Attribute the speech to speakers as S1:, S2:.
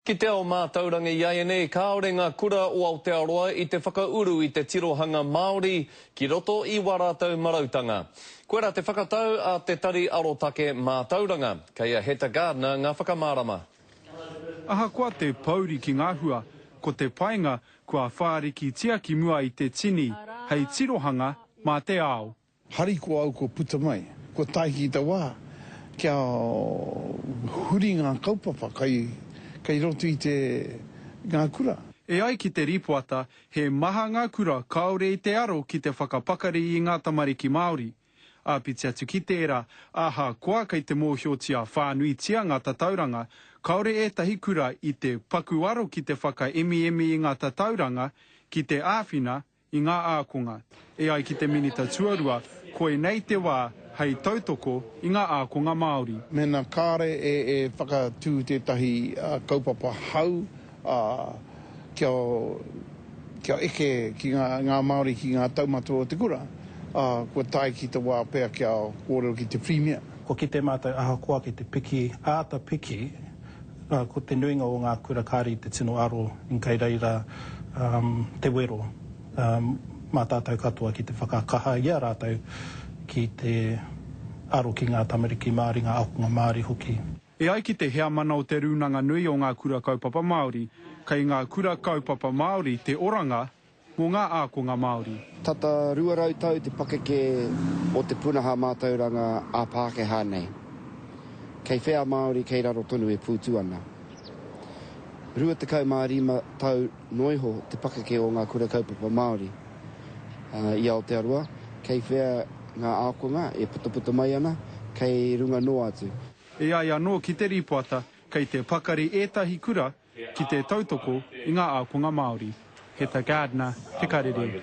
S1: Ki te ao mātauranga iaianei, kāore ngā kura o Aotearoa i te whakauru i te tirohanga Māori ki roto i wā rātou marautanga. Koirā te whakatau a Te Tari Arotake Mātauranga. Kei a Heta Gardiner ngā whakamārama.
S2: Ahakoa te pouri ki ngā hua, ko te painga kua whārikitia ki mua i te tini hei tirohanga mā te ao.
S3: Harikoa au kua puta mai, kua tae ki te wā kia huri ngā kaupapa kai, kai roto i te, ngā kura.
S2: E ai ki te rīpoata, he maha ngā kura kāore i te aro ki te whakapakari i ngā tamariki Māori. Āpiti atu ki tērā, ahakoa kei te mōhiotia whānuitia ngā tatauranga, kāore ētahi kura i te paku aro ki te whakaemiemi i ngā tatauranga ki te āwhina i ngā ākonga. E ai ki te Minita Tuarua, koinei te wā hei tautoko i ngā ākonga Māori.
S3: Mēnā kāre e whakatū tētahi kaupapa hou kia eke ki ngā Māori ki ngā taumata o te kura, kua tae ki te wā pea kia kōrero ki te Pirimia.
S4: Kua kite mātou ahakoa kei te piki, āta piki, ko te nuinga o ngā kura kāre i te tino aro kei reira te wero mā tātou katoa ki te whakakaha i a rātou ki te aro ki ngā tamariki Māori, ngā ākonga Māori hoki.
S2: E ai ki te heamana o Te Rūnanga Nui o Ngā Kura Kaupapa Māori, kei ngā kura kaupapa Māori te oranga mō ngā ākonga Māori.
S5: Tata 200 tau te pakeke o te punaha mātauranga ā-Pākehā nei. Kei whea Māori kei raro tonu e pūtu ana. 25 tau noa iho te pakeke o ngā kura kaupapa Māori i Aotearoa, kei whea ngā ākonga e putaputa mai ana, kei runga noa atu.
S2: E ai anō ki te rīpoata, kei te pakari ētahi kura ki te tautoko i ngā ākonga Māori. Heather Gardiner, Te Karere.